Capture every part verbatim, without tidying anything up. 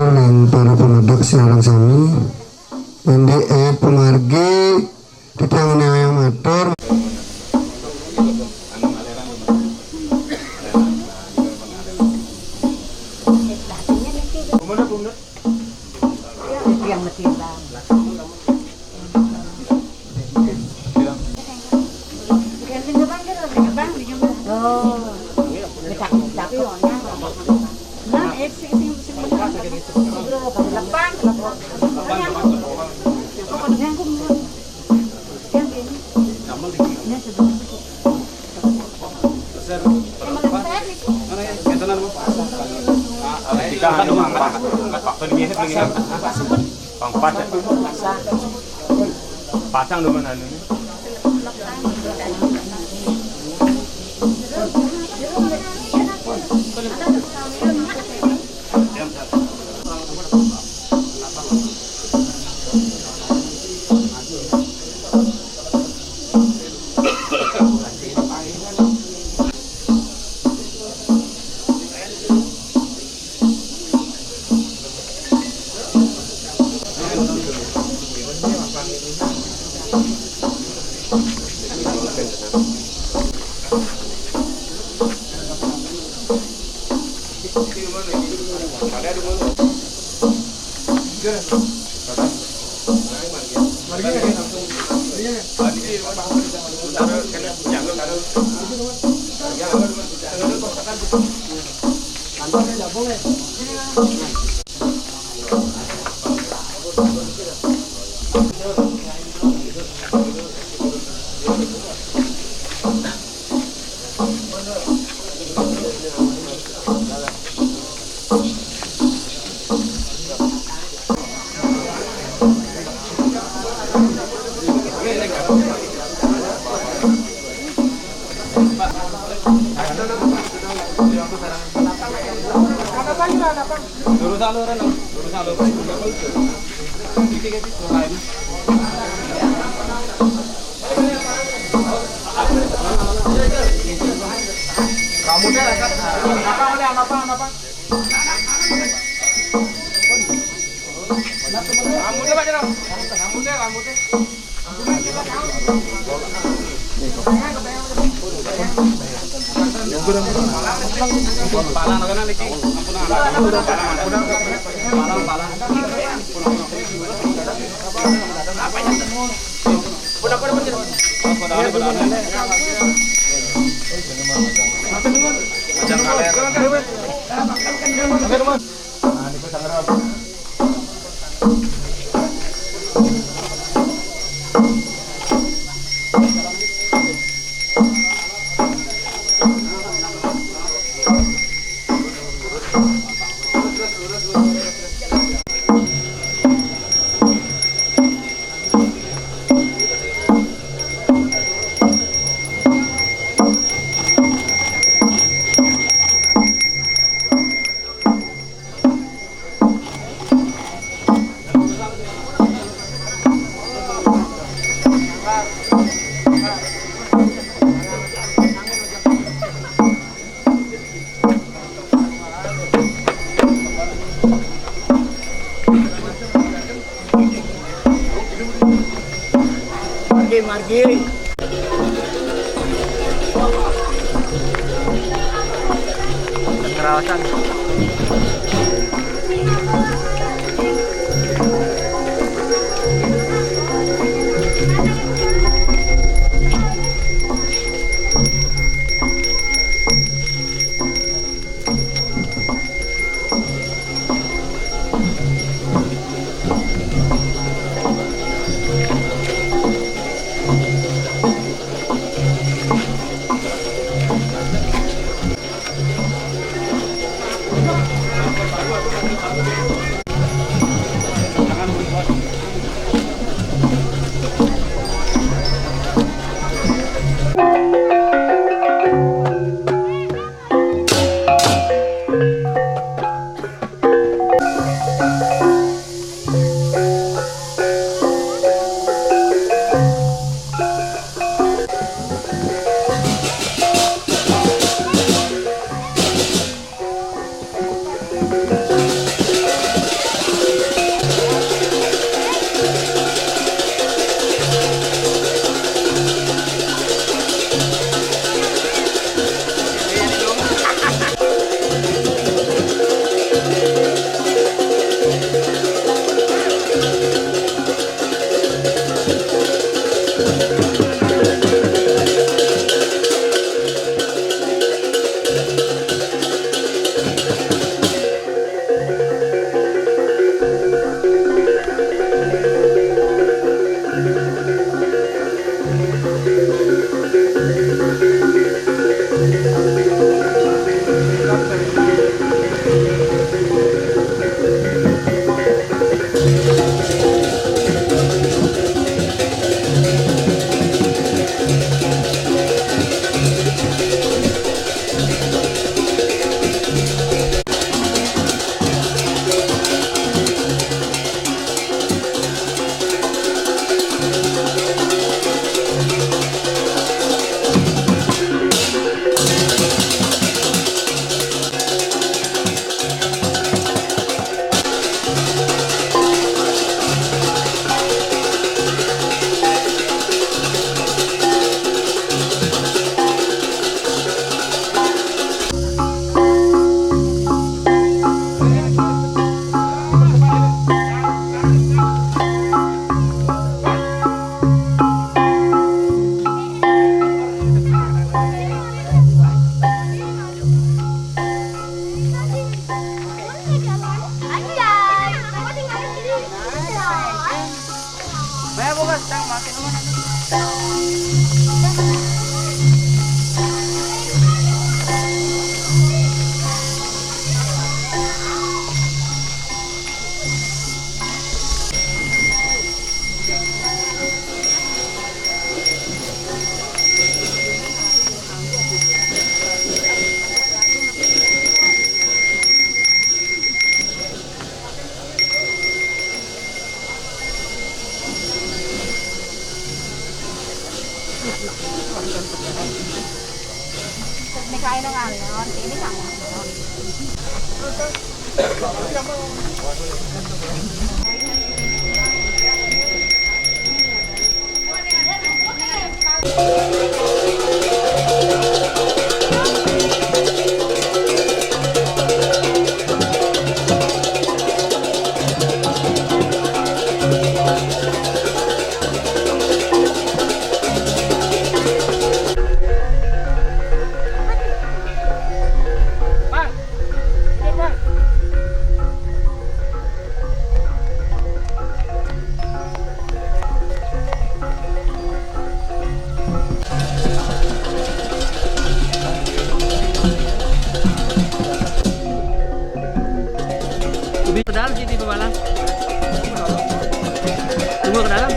Lan para pamadak sinareng sami, nganti, eh, pamargi titiang ayang matur. Pang padat. Patang dulu mana ini? Margi, margi. Kekerasan. May kain ng alon. Ini sa alon. Ubi pedal sih di bawah. Tunggu ke dalam.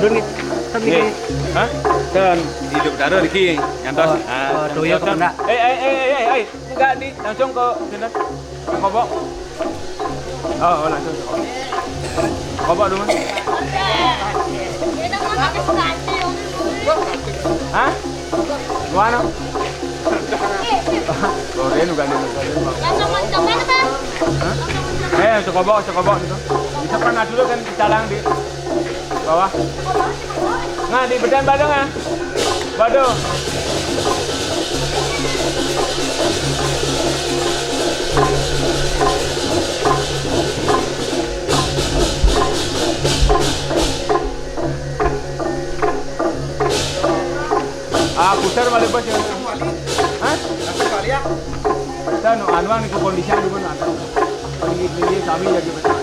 Doon, doon, doon. Hah? Kan hidup taruh di sini. Nyantos. Oh, ah, oh, tuyo nyantos. Kena. Eh, eh, eh, eh, eh, eh. Enggak, di, langsung ke sini. Kobok. Oh, oh, langsung ke kobok. Kobok dulu. Hah? Gua no? Goreng juga nih, misalnya, Bang. Langsung mau dicoba, Bang? Hah? Eh, sekobok, sekobok gitu. Bisa pernah dulu kan dicalang di bawah. Nah, di bedan badung, ah. Badung. Ah, putar balik, Bos, ya. Hah? Kita nu anuan ke kondisi anu pun ada. Tinggi-tinggi kami jadi betul.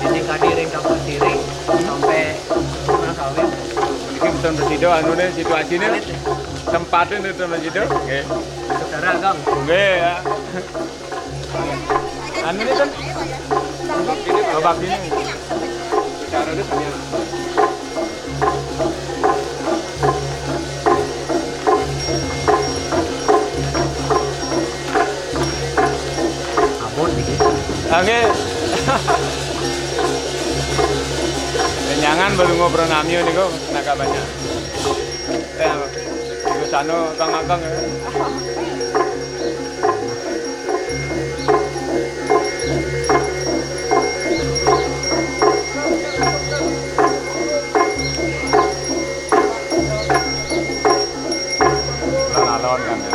Ini kadiring kampus diri sampai mana kawin. Ini betul presido anu nih, situasi nih. Alit, ya. Tempatin itu presido. Oke. Saudara, Kang. Oke, ya. Anu ini kan. Coba gini. Cara dia sambil. Abot dikit. Oke. Kenyangan baru ngobrol namio nih kok, tenaga banyak. Eh, di sana kang-kang ya. Alon-alon kan ya.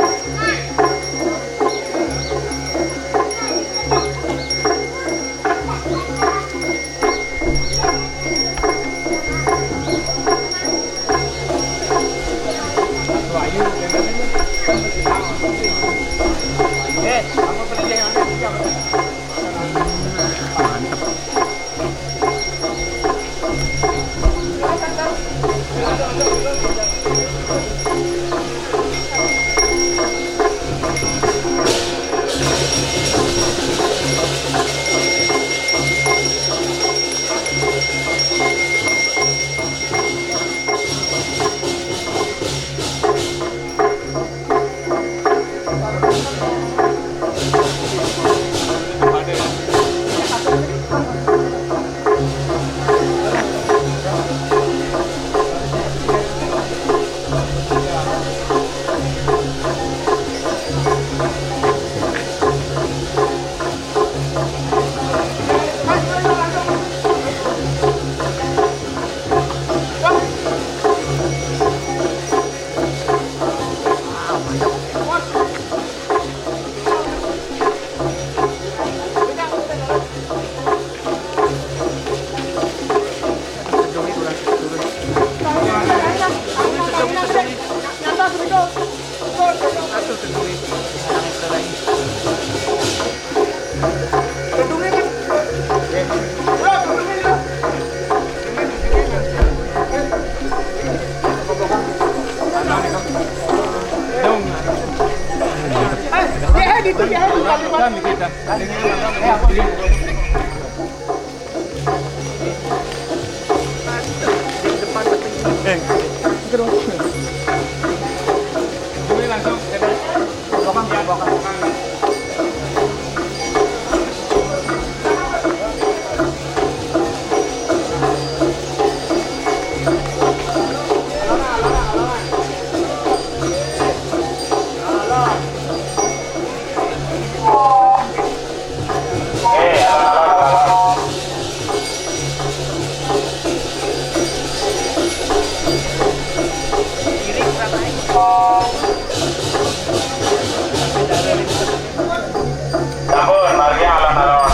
Sampun, margi alon-alon.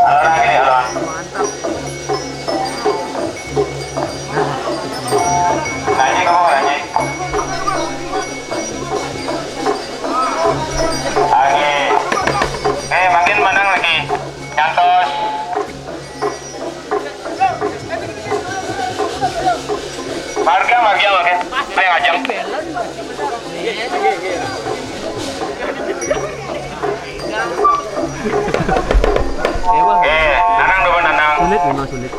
Alon lagi, alon. Nanya kamu, nanya. Lagi. Eh, makin menang lagi. Nyantos. Marga, marga, marga. Yang ajeng. Eh, nanang dulu, nanang. Sulit memang, sulit.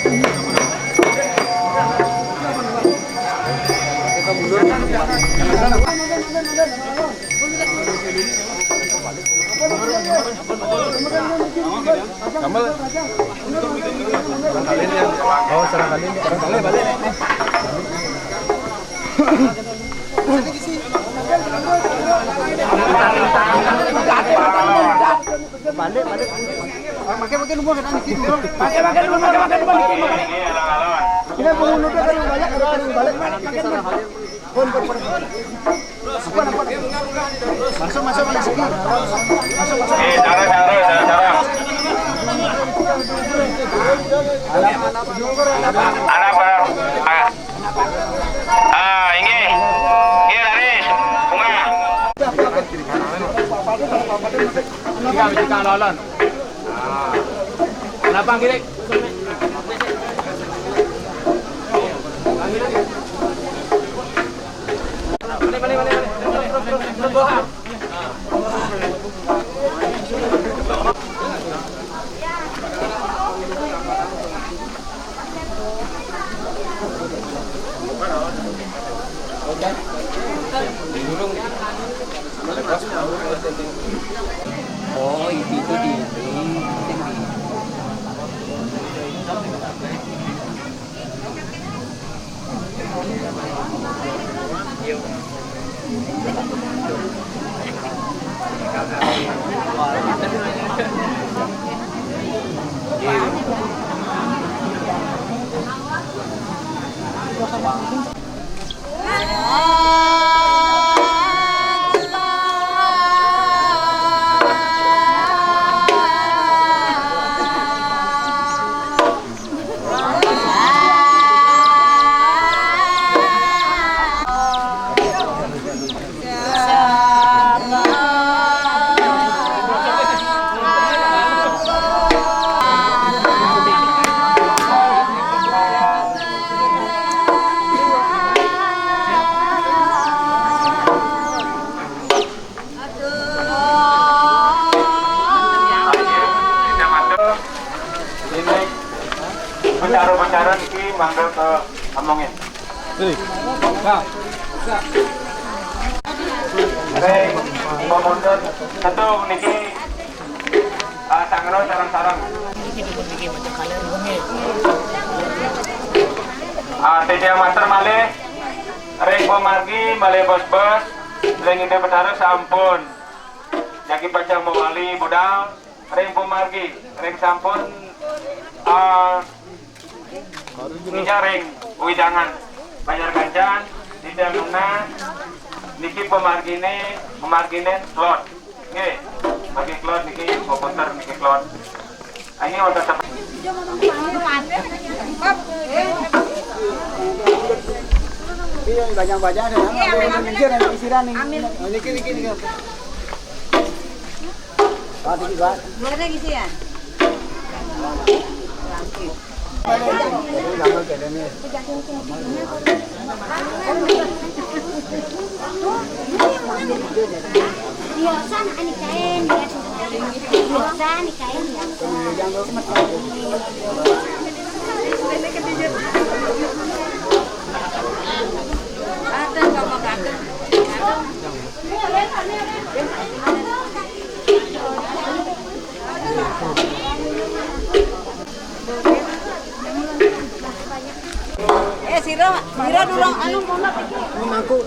Kamu? Oh, serang kali. Serang kali balik. Balik, balik. Pakai, pakai rumah, pakai, pakai rumah, pakai, pakai rumah. Kita mau nonton dari balik, ada dari balik. Pun, pun, pun. Apa, apa? Masuk, masuk, masuk. Masuk, masuk. Eh, taruh, taruh, taruh, taruh. Anak, anak. Ah, inggih. Inggih, laris. Bunga. Tiga, tiga, lawan. Ah. Kenapa, Girik? Oh, itu, itu di, di, di. Ini bicara-bicara niki mangga ke omongin. Hei, Pak Mundur, tentu niki, ah, sangro sareng-sareng. Ah, titiang matur malih, ring pamargi malih bos-bos, ring Ida Betara sampun jagi pacang mawali budal, ring pamargi, ring sampun, ah, nginjak ring wewidangan Banjar Gancan, Ida Muna, niki pamargine, pamargine Klot. Nggih, bagi Klot niki, komputer niki Klot. Ah, ini udah sampai. Iya, banyak-banyak ada. Iya, minggir, ada isiran nih. Amin. Oh, niki, niki, niki. Pak, niki, Pak. Boleh lagi sih ya? Eh, sira, sira durung anu, mangku.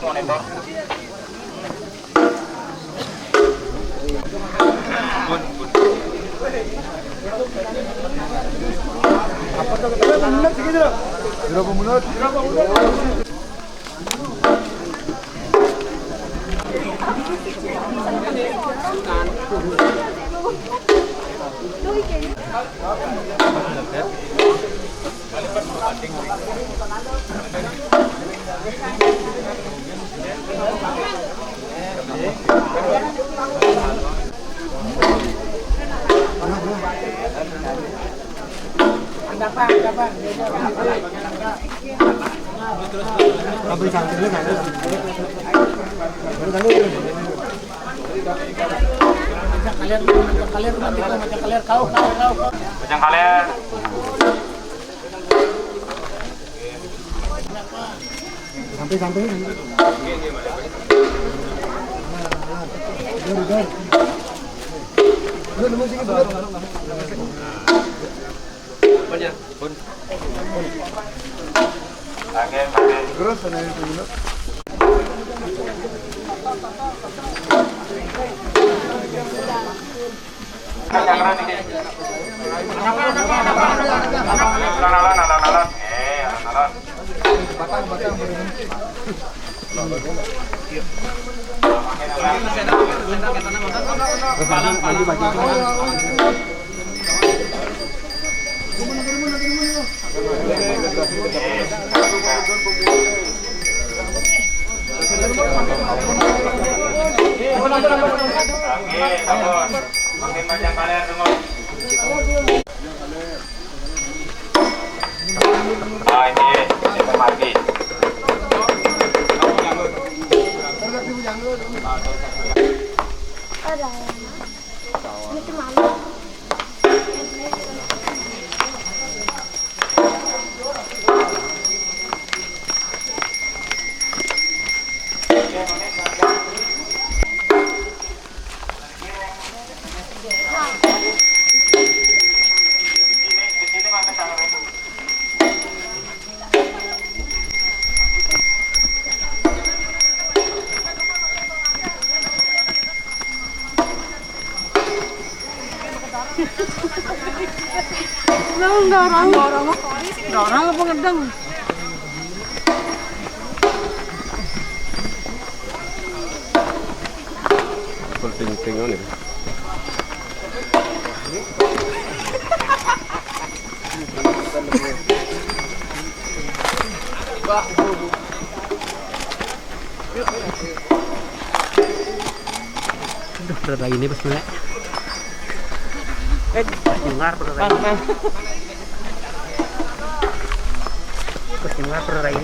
Monitor. Berapa menit? Berapa menit? Kalian, kalian, kalian, kau, kau, kau. Pejang kalian. Sampai, sampai. Dur, dur. Dur, nemu sini, dur. Terus, sana itu dulu. Alon-alon, alon-alon. Eh, alon-alon. Oke, bagus. Makin panjang kalian semua. Nah, ini, ini pemaki. Ada. Ini cuma Dorong, dorong. Dorong apa ngedeng? Penting-penting ini. Aduh, berat lagi ini pas melek. Eh, pas dengar berat lagi. Pas dengar berat lagi.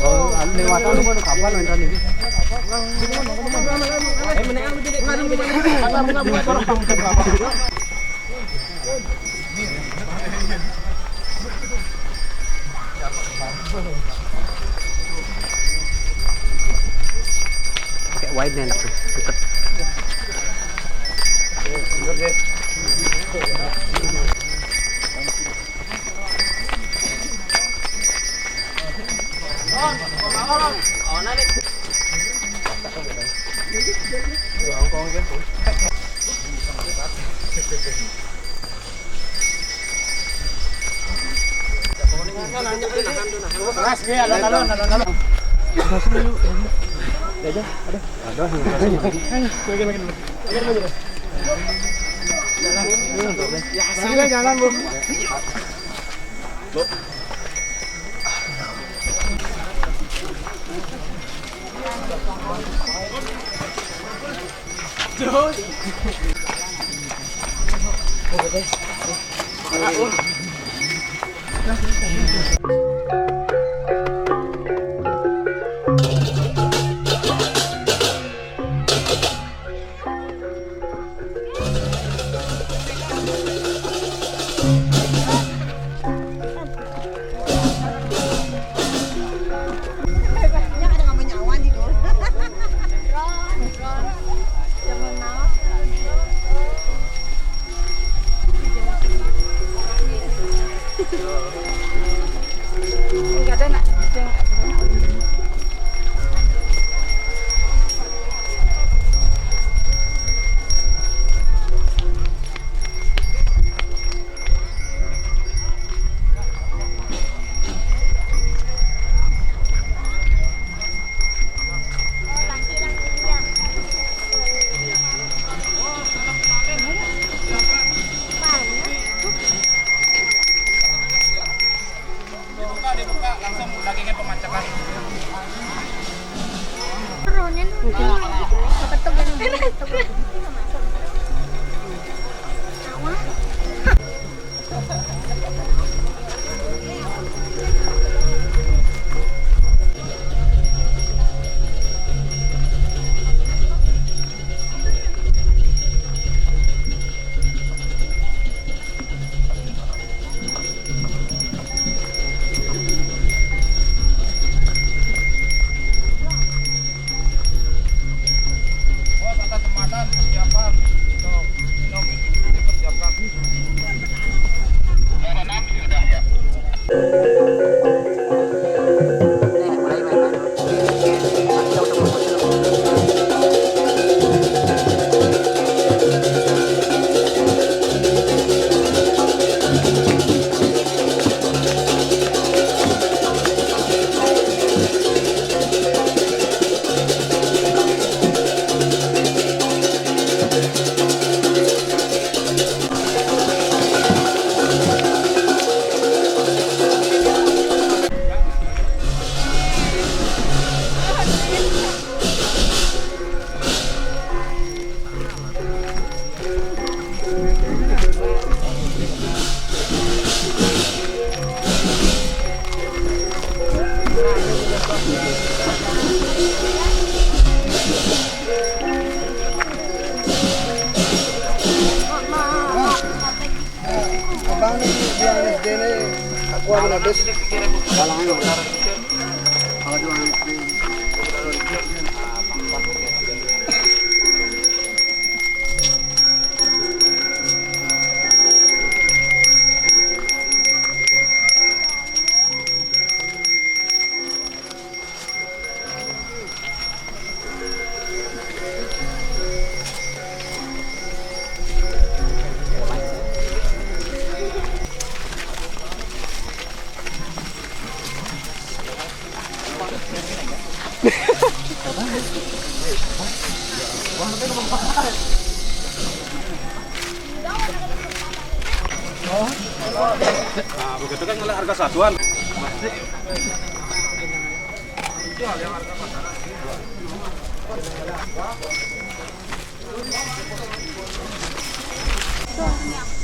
Oh, anu lewat anu, anu kapal, anu ini. Pakai wide nih, enak nih, deket. Jalan, jalan, Bu. Kene aku anu habis. Nah, begitu kan ngeliat harga satuan.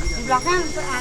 Di belakang ada.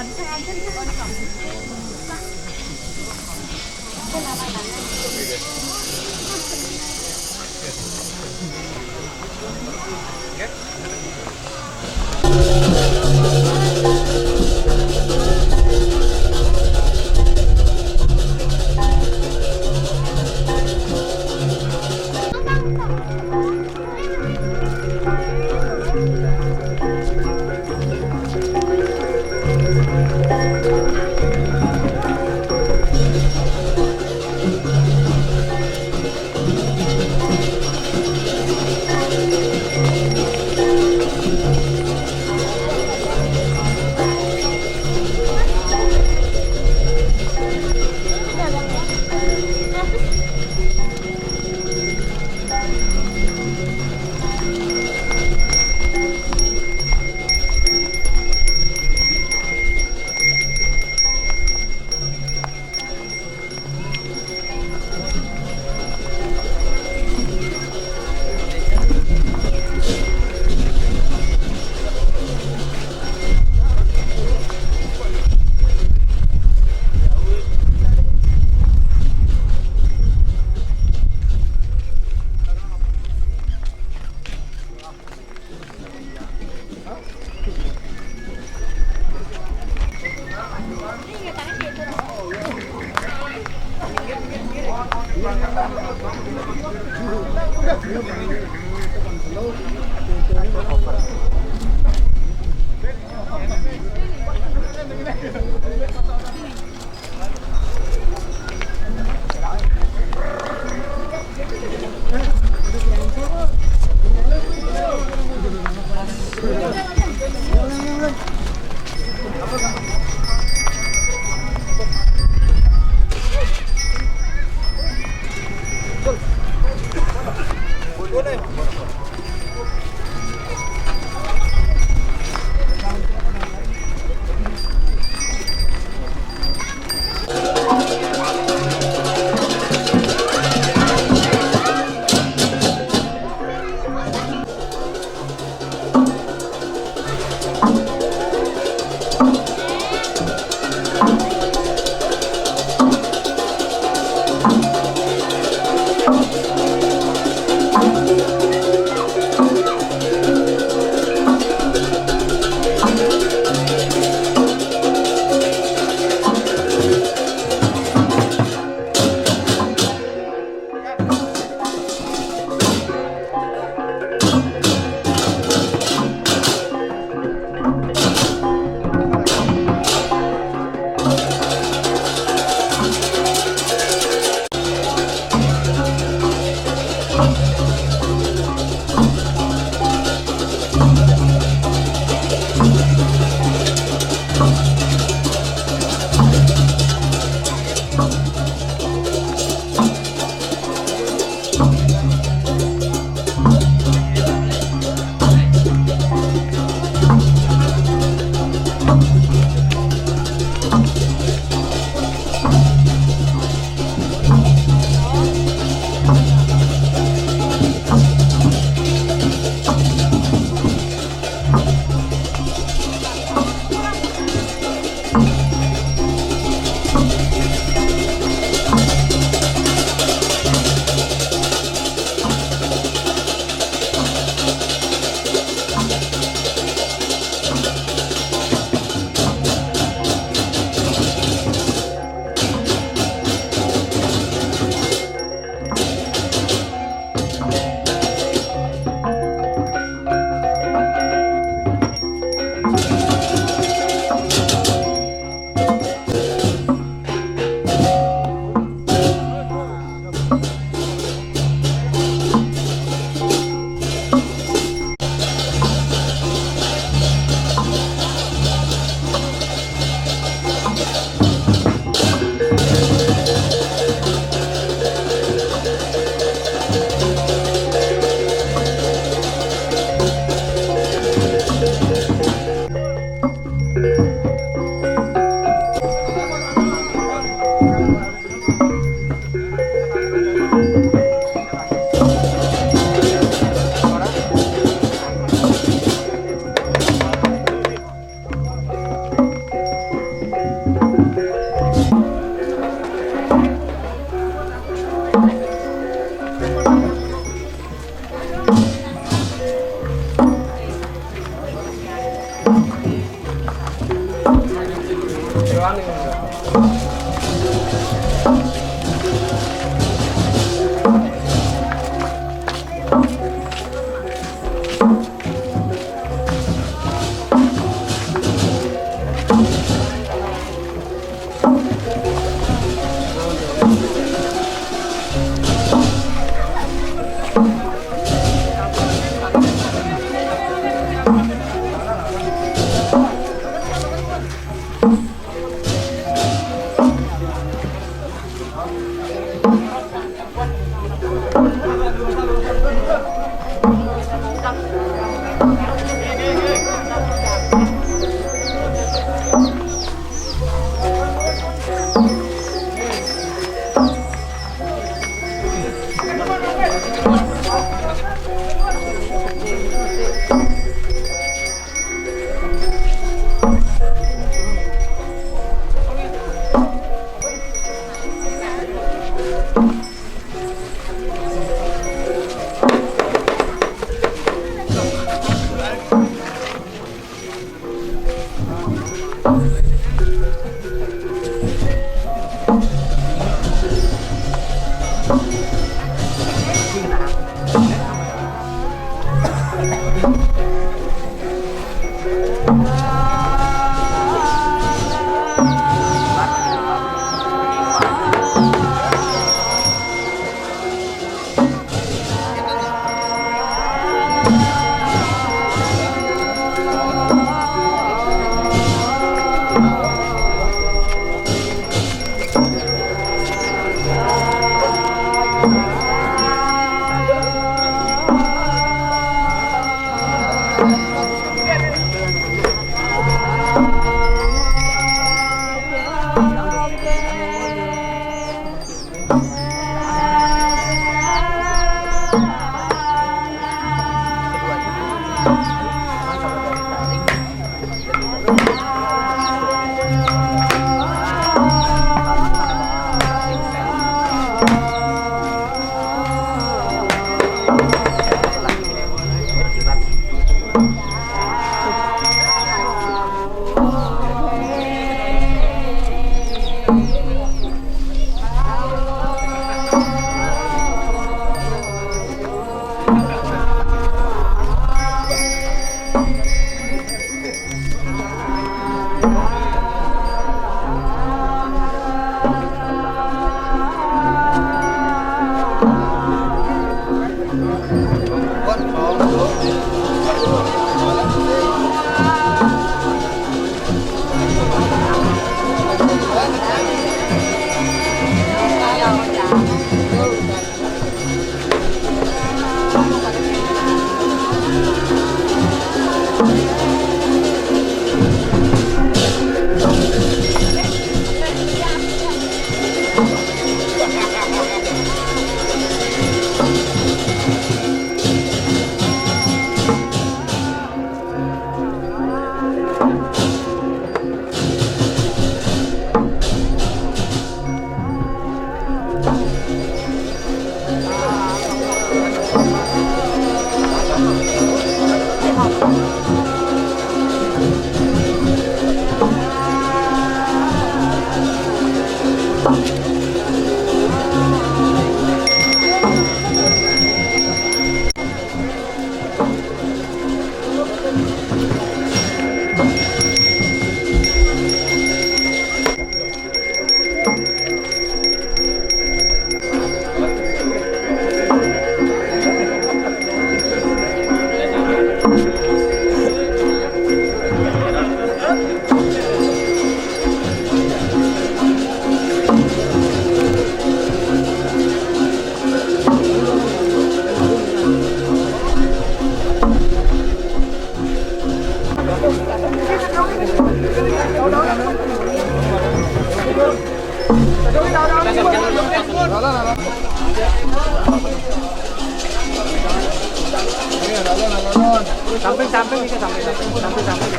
Samping-samping ini, samping-samping, samping-samping.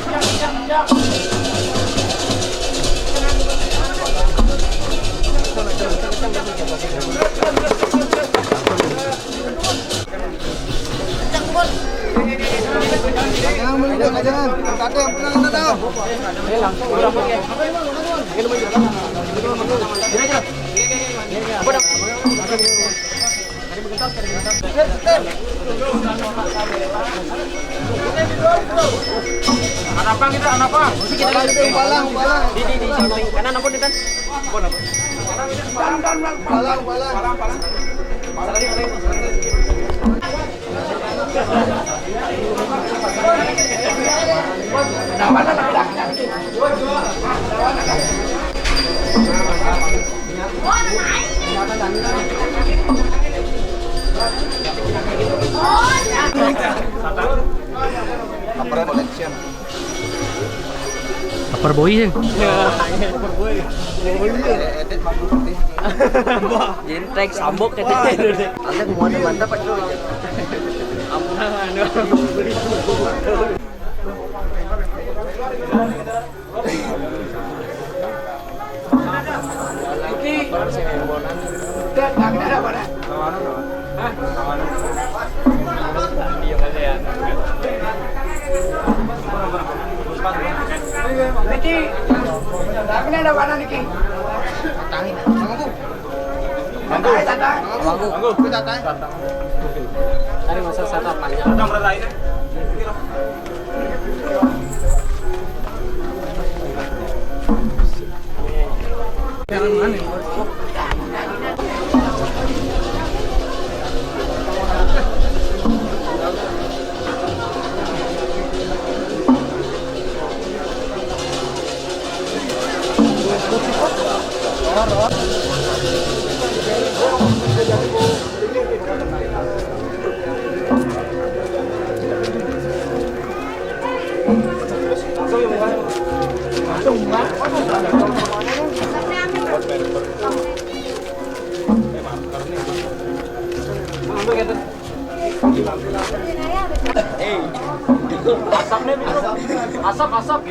Jangan, belum, jangan. Kata yang pulang, kata. Anapang kita, anapang. Palang, palang. Di, di, di samping kanan, ampun, Intan. Ampun, ampun. Palang, palang. Apa collection? Upper boy sih. Edit mah putih. Jentek sambok katanya. Anda mau ada mantap, Pak, dulu. Ampun, aduh. Niki, tapi ada mana niki? Manggu. Manggu. Manggu. Manggu. Cari masak sata panjang. Asap nih, asap, asap.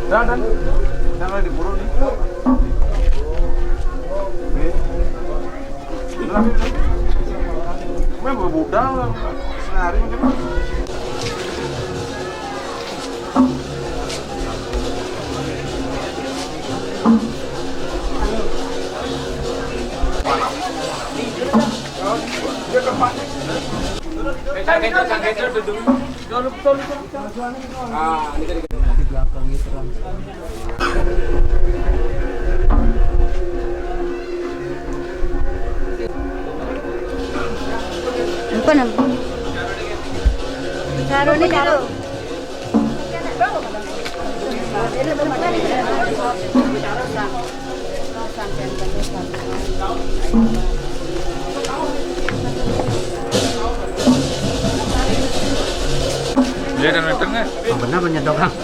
Dan, dan, dan lagi diburu nih. Ini budal, sehari mungkin. Apa nama? Saruni, saruni. Iya, dan mateng, ya? Oh, benar, menyedok, Kang.